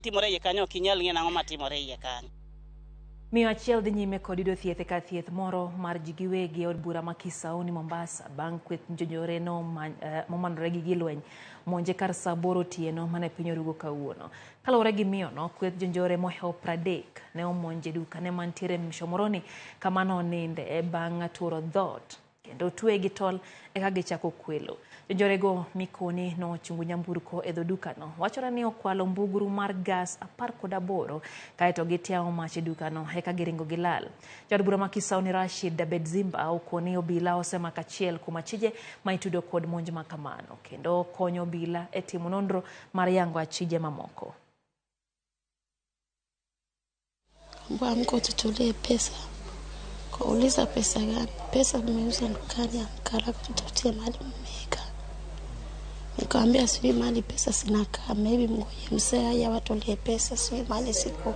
Timore iye kanyo ok inyal ng'eyo nang'o matimore iye kanyo. Miyo achiel dhi nyime kod yudo thieth e kar thieth moro mar ji giwegi e od bura ma Kisauni, Mombasa, bang' kweth jonjore momanore gi gilweny monje kar saa 8 otieno mane piny orugo kawuono. Kaluwore gi miyono, kweth jonjore mohewo 30 ne omonje e dukane mantiere Mshomoroni kama noninde bang' turo dhoot kendo otweye gi tol eka gichako kwelo. Jonjorego mikoni nochungo nyamburko e dho dukano. Wachore ni okwalo mbugru mar gas 18 kaeto gitiawo mach e dukano eka giringo gilal. Jaod bura ma Kisauni Rashid Bedzimba okoni obila osemako achiel kuom achije ma itudo kod monj ma kamano kendo konyo obila e timo nonro mar yango achije mamoko. Amka ututolee pesa. Kauliza pesa gani? Pesa mmeuza dukani, amka haraka tutafutie mahali mmeweka. Nikamwambia sijui mahali pesa zinakaa, maybe mngoje mzee aje awatolee pesa, sijui mahali siko.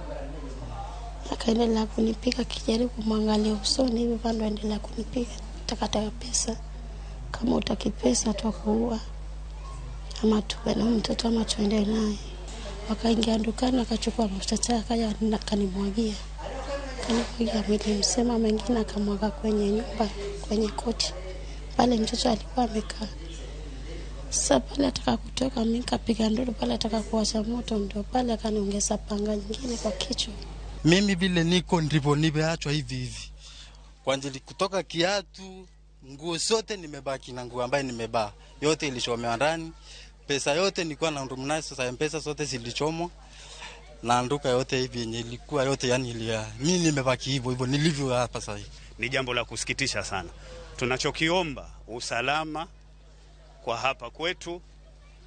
Akaendelea kunipiga, akijaribu kumwangalia usoni hivi bado aendelea kunipiga, takataka pesa. Kama utaki pesa tutakuua, ama tuwe na mtoto ama tuende naye. Wakaingia dukani akachukua mafuta taa akaja akanimwagia. Kanimwagia mwili mzima, mengine akamwaga kwenye nyumba, kwenye kochi. Pale mtoto alikuwa amekaa. Sasa pale ataka kutoka, mimi nikapiga nduru pale ataka kuwasha moto, ndio pale akaniongeza panga nyingine kwa kichwa. Mimi vile niko ndivyo nimeachwa hivi hivi. Kwa ajili kutoka kiatu, nguo zote nimebaki na nguo ambaye nimebaa. Yote ilichomewa ndani. Pesa yote nilikuwa na ndumu nayo, sasa M-Pesa zote zilichomwa. Na nduka yote hivi yenye ilikuwa yote yani ilia. Mimi nimebaki hivyo hivyo nilivyo hapa sasa hivi. Ni jambo la kusikitisha sana. Tunachokiomba usalama kwa hapa kwetu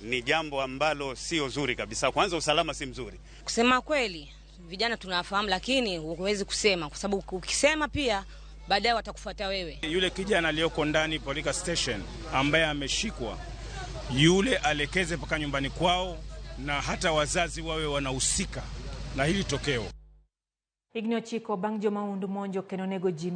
ni jambo ambalo sio zuri kabisa. Kwanza usalama si mzuri. Kusema kweli vijana tunafahamu, lakini huwezi kusema kwa sababu ukisema pia baadaye watakufuata wewe. Yule kijana aliyoko ndani Polika Station ambaye ameshikwa, yule alekeze mpaka nyumbani kwao na hata wazazi wawe wanahusika na hili tokeo. Higni 9 bang' jomahundu monjo kendo nego ji.